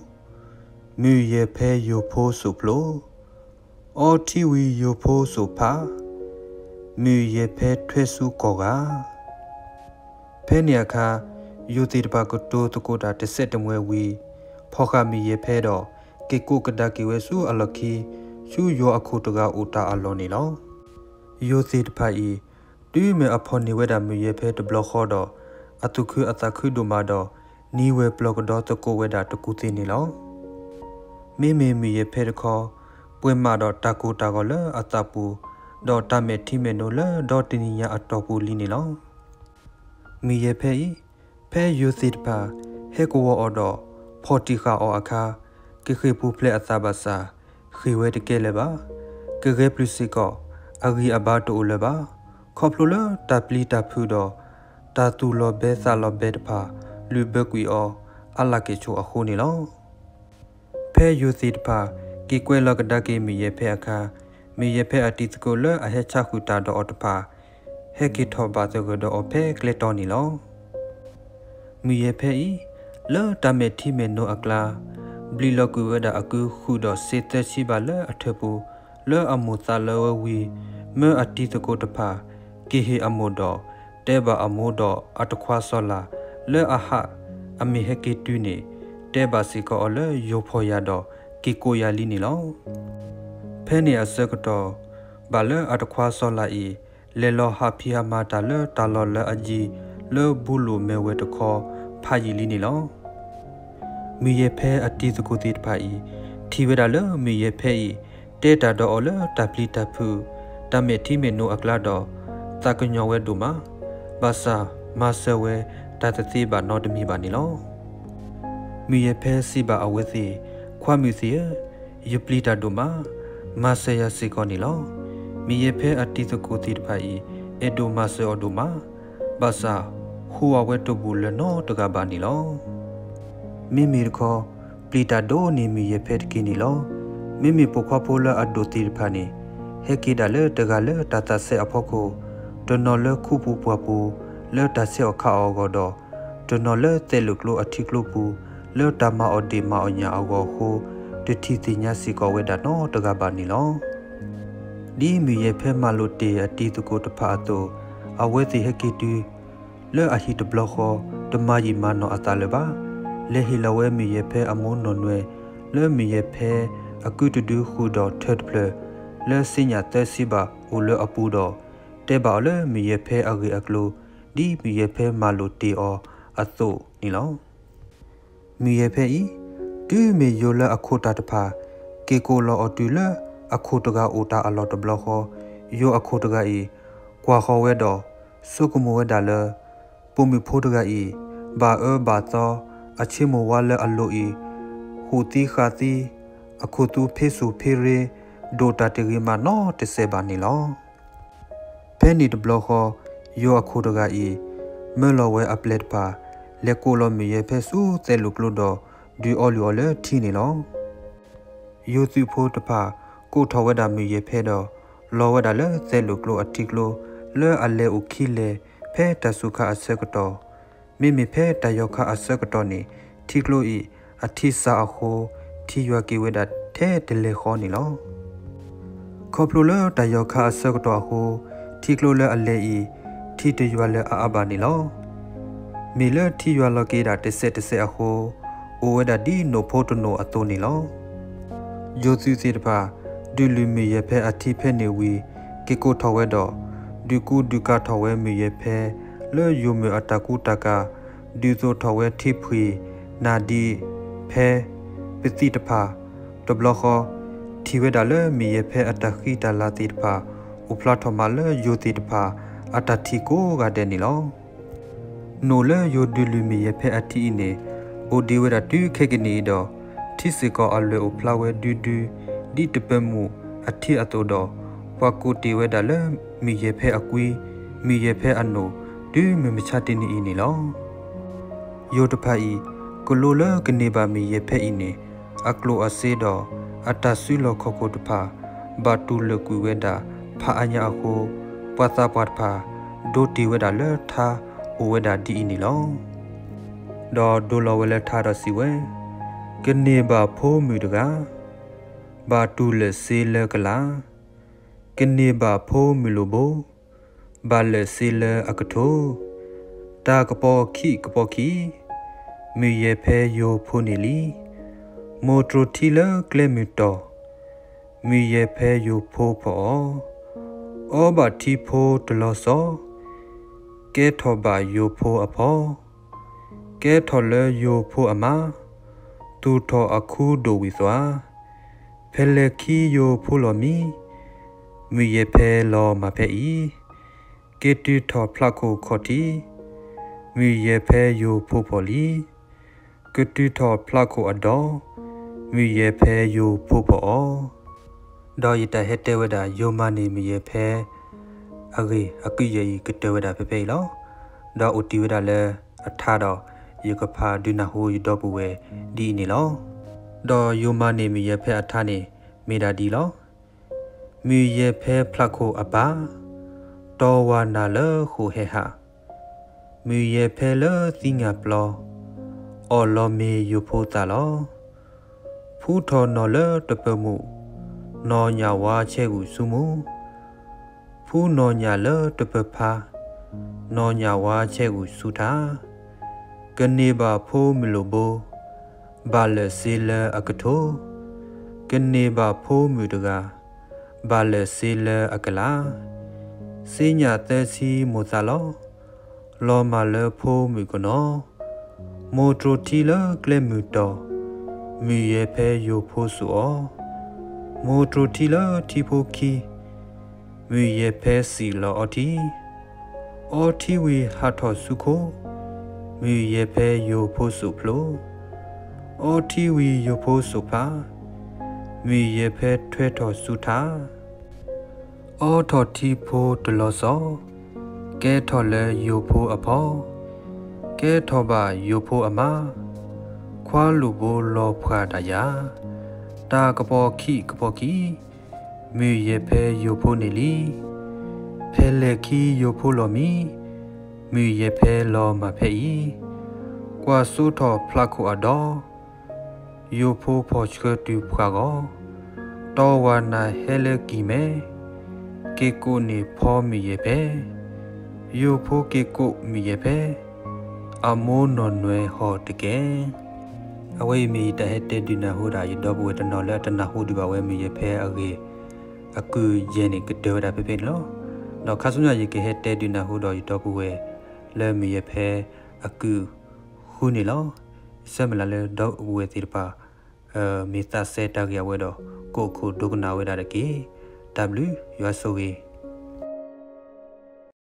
မုၢ်ယဲၢ်ဖဲယိၤဖိစိာ်ဖျိ, အီထံဝံၤယိၤဖိစိာ်ဖး, မုၢ်ယဲၢ်ဖဲထွဲဆူကီၢ်ဂၤ. ဖဲန့ၣ်အခါ, ယိၤသ့ၣ်တဖၣ်ကတိၤသကိးတၢ်တစဲးတမှဲၤဝံၤ, ဖီၣ်ဃာ်မုၢ်ယဲၢ်ဖဲဒီး က့ၤကိးကဒါက့ၤဝဲဆူအလီၢ်ခံ, ဆူယွၤအခိၣ်တဂၤအိၣ်တၢ်အလီၢ်န့ၣ်လီၤ. ယိၤသ့ၣ်တဖၣ်အံၤ, တုၤမ့ၢ်အဖီၣ်န့ၢ်ဝဲဒၣ်မုၢ်ယဲၢ်ဖဲတဘျီဃီဒီး, အသူၣ်ခုအသးခုဒိၣ်မးဒီး, နံၤဝဲၤပျီၢ်ကဒီသကိးဝဲဒၣ်တကူၣ်သ့ၣ်န့ၣ်လီၤ. မ့မ့ၢ်မုၢ်ယဲၢ်ဖဲတခီ, ပှဲၤမးဒီးတၢ်ကိၢ်တၢ်ဂီၤလၢအသးပူၤ, ဒီးတၢ်မဲာ်ထံမဲာ်နိလၢဒီတနံၤညါအတီၢ်ပူၤလံန့ၣ်လီၤ. မုၢ်ယဲၢ်ဖဲအံၤ, ဖဲယိၤသ့ၣ်တဖၣ် ဟဲကဝီၤအီၤဒီး ဖီၣ်တံၢ်ဃာ်အီၤအခါ, ကဃ့ၢ်ပူၤဖျဲးအသးဘၣ်ဆၣ်, ဃ့ၢ်ဝဲတကဲလၢၤဘၣ်. ကဂဲၤပျုၢ်စ့ၢ်ကီး, အဂံၢ်အဘါတအိၣ်လၢၤဘၣ်. ခီဖျိလၢတၢ်ပျံၤတၢ်ဖုးဒီး တၢ်သူၣ်လီၤဘဲသးလီၤဘဲတဖၣ် လုၢ်ဘၢကွံာ်အီၤ အါလၢ်က့ၤဆိအဃိန့ၣ်လီၤ. ဖဲယိၤသ့ၣ်တဖၣ် က့ၤကွဲလီၤကဒါက့ၤမုၢ်ယဲၢ်ဖဲအခါ, မုၢ်ယဲၢ်ဖဲအတံၤသကိးလၢအဟဲဆါဃုာ်တၢ်ဒီးအီၤတဖၣ် ဟဲက့ၤထီၣ်ဘၣ်သဂၢၢ်ဒီးအီၤဖဲကျဲတီန့ၣ်လီၤ. မုၢ်ယဲၢ်ဖဲအံၤ, လၢတၢ်မဲာ်ထံမဲာ်နိအကျါ, ဘျံးလီၤကွံာ်ဝဲဒၣ်အကုဃုာ်ဒီးစ့သၢဆံဘးလၢအထၢၣ်ပူၤ, လၢအမိၢ်သးလၢဝဲဝံၤ, မၢအတံၤသကိးတဖၣ် က့ၤဟ့ၣ်အမိၢ်ဒီး တဲဘၣ်အမိၢ်ဒီးအတခွါစီၤလၤ လၢအဟးအမ့ၢ်ဟဲက့ၤတုၤန့ၣ်, တဲဘၣ်စ့ၢ်ကီးအီၤလၢယိၤဖီၣ်ယၤဒီး က့ၤကိးယၤလံန့ၣ်လီၤ. ဖဲန့ၣ်အဆၢကတီၢ်, ဘၣ်လၢအတခွါစီၤလၤအံၤ လဲၤလီၤဟးဖံးဟးမၤတၢ်လၢတၢ်လီၢ်လၢအယံၤလၢဘူလိာ်မဲၢ်ဝဲတခီ ဖးယံာ်လံန့ၣ်လီၤ. မုၢ်ယဲၢ်ဖဲအတံၤသကိးသ့ၣ်တဖၣ်အံၤ ထံၣ်ဝဲဒၣ်လၢမုၢ်ယဲၢ်ဖဲအံၤ တဲတၢ်ဒီးအီၤလၢတၢ်ပျံၤတၢ်ဖုး တၢ်မဲာ်ထံမဲာ်နိအကျါဒီး သးကညီၤဝဲဒိၣ်မး, ဘၣ်ဆၣ်မၤစၢၤဝဲတၢ်တသ့ဘၣ်နီတမံၤဘၣ်န့ၣ်လီၤ. မုၢ်ယဲၢ်ဖဲစံးဘၣ်အဝဲသ့ၣ်, ခွါမုၣ်သ့ၣ်ဧၢ, ယပျံၤတၢ်ဒိၣ်မး, မၤစၢၤယၤစ့ၢ်ကီးန့ၣ်လီၤ. မုၢ်ယဲၢ်ဖဲအတံၤသကိးသ့ၣ်တဖၣ်အံၤ အဲၣ်ဒိးမၤစၢၤအီၤဒိၣ်မး, ဘၣ်ဆၣ်ဃိအဝဲတဘူၣ်လၢၤနီတဂၤဘၣ်န့ၣ်လီၤ. မ့မ့ၢ်တခီ, ပျံၤတၢ်ဒိၣ်န့ၢ်မုၢ်ယဲၢ်ဖဲတက့ၢ်န့ၣ်လီၤ. မ့မ့ၢ်ပိာ်ခွါဖိလၢအဒိၣ်သ့ၣ်တဖၣ်န့ၣ် ဟဲက့ၤဒၣ်လၢတဂၤလၢတၢ်သးစဲအဖီခိၣ်, တနီၤလၢခူပူၤပှၢ်ပူၤ လၢတၢ်ဆဲးအီၣ်ခးအီၣ်အဂီၢ်ဒီး တနီၤလၢသဲးလိာ်ကျိအထံကျိပူၤ လၢတၢ်မၤအီၣ်ဒ့ၣ်မၤအီၣ်ညၣ်အဂီၢ်အဃိ, တထံၣ်သ့ၣ်ညါစ့ၢ်ကီးဝဲဒၣ်နီတဂၤဘၣ်န့ၣ်လီၤ. ဒ်မုၢ်ယဲၢ်ဖဲမၤလိာ်တ့ၢ်အတံၤသကိးတဖၣ်အသိး, အဝဲသ့ၣ်ဟဲက့ၤတုၤ လၢအဟံၣ်တဘျီဃီ, တမၤယံာ်မၤနီၢ်အသးလၢၤဘၣ်. လဲၤဟ့ၣ်လီၤဝဲမုၢ်ယဲၢ်ဖဲအမိၢ်နီၢ်နွဲၣ် လၢမုၢ်ယဲၢ်ဖဲအကုတဒုဃုာ်ဒီးထၢတဖျၢၣ် လၢစ့ညၣ်သၢဆံဘးအိၣ်လၢအပူၤဒီး တဲဘၣ်အီၤလၢမုၢ်ယဲၢ်ဖဲအဂ့ၢ်အကျိၤ ဒ်မုၢ်ယဲၢ်ဖဲမၤလိာ်တ့ၢ်အီၤအသိးန့ၣ်လီၤ. မုၢ်ယဲၢ်ဖဲအံၤ, တုၤမ့ၢ်ယိၤလၢအခိၣ်တၢ်တဖၣ် က့ၤကိးလီၤအီၤတုၤလၢအခိၣ်တဂၤအိၣ်တၢ်အလီၢ်တဘျီဃီ, ယိၤအခိၣ်တဂၤအံၤ ကွၢ်ဃီၤဝဲဒီး ဆိကမိၣ်ဝဲဒၣ်လၢ ပိာ်မုၣ်ဖိတဂၤအံၤ ဘၣ်အၢဘၣ်သီ, အဆ့မိၢ်ဝါလၢအလိၤအံၤ ဟူးသံဃာ်သံ, အခိၣ်သူဖ့စူၣ်ဖ့ရ့, ဒိၣ်တၢ်တဂ့ၤမးနီတစဲးဘၣ်န့ၣ်လီၤ. ဖဲန့ၣ်တဘျီဃီ, ယိၤအခိၣ်တဂၤအံၤ မၢလီၤဝဲအပျဲၢ်တဖၣ် လဲၤကိးလီၤမုၢ်ယဲၢ်ဖဲဆူသဲးလိာ်ကျိဒီး ဒုးအီလုၢ်အီၤလၢထံန့ၣ်လီၤ. ယိၤသုးဖိတဖၣ် ကိးထီၣ်ဝဲဒၣ်မုၢ်ယဲၢ်ဖဲဒီး လီၤဝဲဒၣ်လၢသဲးလိာ်ကျိအထံကျိ လၢအလဲၤအိၣ်ခံလဲၣ် ဖဲတၢ်စူၤခါအဆၢကတီၢ်, မ့မ့ၢ်ဖဲတၢ်ယီၤခါအဆၢကတီၢ်န့ၣ် ထံကျိအံၤ အထံစးအဃိ ထံယွၤက့ၤဝဲဒၣ်ထဲတလဲၤဃီန့ၣ်လီၤ. ခီဖျိလၢတၢ်ယီၤခါအဆၢကတီၢ်အဃိ, ထံကျိလၢအလဲၤအံၤ ထံတယွၤလၢၤအါအါဘၣ်န့ၣ်လီၤ. မ့ၢ်လၢထံယွၤလီၤက့ၤဒၣ်တစဲးတစဲးအဃိ, အိၣ်ဝဲဒၣ်ဒ်နိၣ်ဖိတနိၣ်အသိးန့ၣ်လီၤ. ယိၤသုးသ့ၣ်တဖၣ် ဒုးလုၢ်မုၢ်ယဲၢ်ဖဲအထံဖဲန့ၣ်ဝံၤ က့ၤကိးထီၣ်ဝဲဒီး ဒုးကူဒုးကၤထီၣ်ဝဲမုၢ်ယဲၢ်ဖဲ လၢယိၤမုၢ်အတၢ်ကူတၢ်ကၤ, ဒုးသိးထီၣ်ဝဲထံဖှံၣ်, နၢ်ဒံး, ဖဲ, ပသံၣ်တဖၣ်, တဘျီဃီ ထံၣ်ဝဲဒၣ်လၢမုၢ်ယဲၢ်ဖဲအတၢ်ဃံတၢ်လၤသ့ၣ်တဖၣ် အိၣ်ဖျါထီၣ်မးလၢယိၤသ့ၣ်တဖၣ် အတၢ်ထံၣ်ကိးဂၤဒဲးန့ၣ်လီၤ. နိၣ်လၢယိၤဒုးလုၢ်မုၢ်ယဲၢ်ဖဲအထံအံၤန့ၣ် အိၣ်ဒံးဝဲဒၣ်တုၤခဲကနံၣ်အံၤဒီး ထံစ့ၢ်ကီးအလွဲၢ်အိၣ်ဖျါဝဲဒုဒု ဒ်တပၢၤမုၢ်အထံအသိးဒီး ပှၤကိးတ့ၢ်ဝဲဒၣ်လၢ မုၢ်ယဲၢ်ဖဲအကွံ, မုၢ်ယဲၢ်ဖဲအနိၣ် တုၤမုၢ်မဆါတနံၤအံၤန့ၣ်လီၤ. ယိၤတဖၣ်အံၤ ကလိလၢကန့ၢ်ဘၣ်မုၢ်ယဲၢ်ဖဲအံၤန့ၣ် အကျိၣ်အစ့ဒီး အတၢ်စုလီၢ်ခီၣ်ခိၣ်တဖၣ် ဘၣ်တူၢ်လိာ်ကွံာ်ဝဲဒၣ်ဖးအါညါအဃိ, ပှၤသးပှၢ်တဖၣ် ဒိတ့ၢ်ဝဲဒၣ်လၢထါအိၣ်ဝဲဒၣ်ဒ်အံၤန့ၣ်လီၤ. ဒီးဒိလီၤဝဲလၢထါဒီးစံးဝဲ, ကန့ၢ်ဘၣ်ဖိမုၣ်တဂၤ, ဘၣ်တူၢ်လိာ်စ့လၢကလၤ, ကန့ၢ်ဘၣ်ဖိမုၣ်လိာ်ဘိ, ဘၣ်လိာ်စ့လၢအကထိ, တၢ်ကပီၤခံးကပီၤခံး, မုၢ်ယဲၢ်ဖဲယိၤဖိန့ၣ်လံ. မိၢ်တြိာ်ထံလၢကျဲမုၢ်တီၢ်, မုၢ်ယဲၢ်ဖဲယိၤဖိဖီအီၤ, အီဘၣ်ထံဖိတလီၤစီ, ကဲထီၣ်ဘၣ်ယိၤဖိအဖီ, ကဲထီၣ်လၢယိၤဖိအမါ, သူၣ်ထီၣ်အခုဒိၣ်ဝံၤသွါ, ဖဲလဲၣ်ခံယိၤဖိလီၤမံ, မုၢ်ယဲၢ်ဖဲလီၤမၢ်ဖဲအံၤ, က့ၤတုၤထီၣ်ဖျးခိၣ်ခီၣ်ထံး, မုၢ်ယဲၢ်ဖဲယိၤဖိဖီၣ်လံ, ကတုၤထီၣ်ဖျးခိၣ်အဒီး, မုၢ်ယဲၢ်ဖဲယိၤဖိဖီၣ်အီၤ. ဒီးယတၢ်ဟဲတဲဝဲဒၣ် ယိၤမၤန့ၢ်မုၢ်ယဲၢ်ဖဲအဂ့ၢ် အကုၢ်ယဲၢ်အံၤ ကတၢၢ်ဝဲဒၣ်ဖဲဖဲအံၤလီၤ. ဒီးအိၣ်တ့ၢ်ဝဲဒၣ်လၢအထါဒီး ယကဖးဒုးနၢ်ဟူယဒီပုၢ်ဝဲၢ်ဒ်အံၤန့ၣ်လီၤ. ဒီးယိၤမၤန့ၢ်မုၢ်ယဲၢ်ဖဲအထါန့ၣ် မ့ၢ်ဒၣ်ဒ်လီၤ. မုၢ်ယဲၢ်ဖဲဖျးခိၣ်အပၢ်, တီဝၤနၢ်လၢဃိာ်ဟဲဟး, မုၢ်ယဲၢ်ဖဲလၢသံၣ်ငါပျီ, အီၣ်လီၤမ့ၤယိၤဖိသၣ်လီၤ. ဖှူထီၣ်နီၢ်လၢတပၢၤမုၣ်, နီၢ်ညၣ်ဝါဆဲဂုာ်ဆူမူ. ဖှူနီၢ်ညၣ်လၢတပၢၤဖါ, နီၢ်ညၣ်ဝါဆဲဂုာ်ဆူထါ. ကန့ၢ်ဘၣ်ဖိမုၣ်လိၣ်ဘိ, ဘၣ်လၢာ်စ့လၢအကထိ. ကန့ၢ်ဘၣ်ဖိမုၣ်တဂၤ, ဘၣ်လၢာ်စ့လၢအကလး. စ့ညၣ်သၢဆံမိၢ်သးလီၤ, လီၤမၢ်လၢဖိမုၣ်ကနီၤ. မိၢ်တြိာ်ထံလၢကျဲမုၢ်တီၤ, မုၢ်ယဲၢ်ဖဲယိၤဖိစိာ်အီၤ. မိၢ်တြိာ်ထံလၢထံဖိခံ, မုၢ်ယဲၢ်ဖဲစံၣ်လီၤအီထံ. အီထံဝံၤဟးထီၣ်ဆူခိ, မုၢ်ယဲၢ်ဖဲယိၤဖိစိာ်ဖျိ. အီထံဝံၤယိၤဖိစိာ်ဖျါ, မုၢ်ယဲၢ်ဖဲထွဲထီၣ်ဆူထါ. အီထီၣ်ထံဖိတလီၤစီ, ကဲထီၣ်လၢယိၤဖိအဖီ, ကဲထီၣ်ဘၣ်ယိၤဖိအမါ. ခွါလိၣ်ဘိလီၤဖှၣ်တၢ်ယၤ, တၢ်ကပီၤခံးကပီၤခံ, မုၢ်ယဲၢ်ဖဲယိၤဖိန့ၣ်လံ. ဖဲလဲၣ်ခံယိၤဖိလီၤမံ, မုၢ်ယဲၢ်ဖဲလီၤမၢ်ဖဲအံၤ. ကွၢ်စိထီၣ်ဖျးခိၣ်အဒီ, ယိၤဖိဖီၣ်ဆှၢတုၤပှၢ်ဂီၤ, တီဝၤနၢ်ဟဲလၢကံၢ်မဲ, က့ၤကိးန့ၢ်ဖီမုၢ်ယဲၢ်ဖဲ, ယိၤဖိက့ၤကိးမုၢ်ယဲၢ်ဖဲ, အမိၢ်နီၢ်နွဲဟီၣ်တကဲ. အဝဲအံၤမ့ၢ်ယတၢ်ဟဲတဲဒုးနၢ်ဟူဒၣ်ယဒီပုၢ်ဝဲၢ်တနီၤလၢအတနၢ်ဟူဒံးဘၣ်ဝဲမုၢ်ယဲၢ်ဖဲအဂ့ၢ်, အကုၢ်ယဲၢ်န့ၣ် ကတၢၢ်ဝဲဒၣ်ဖဲဖဲန့ၣ်လီၤ. ဒီးခါဆူညါယကဟဲတဲဒုးနၢ်ဟူဒီးယဒီပုၢ်ဝဲၢ်လၢမုၢ်ယဲၢ်ဖဲအကုၢ်ဃုန့ၣ်လီၤ. ယဆၢမုၢ်လၢ်လၢဒီပုၢ်ဝဲၢ်သ့ၣ်တဖၣ် မ့ၢ်သးစဲတၢ်ဂ့ၢ်အဝဲဒီး ကအိၣ်ခိးဒိကနၣ်ဝဲဒၣ်တက့ၢ်. တၢ်ဘျုးယွၤဆိၣ်ဂ့ၤ.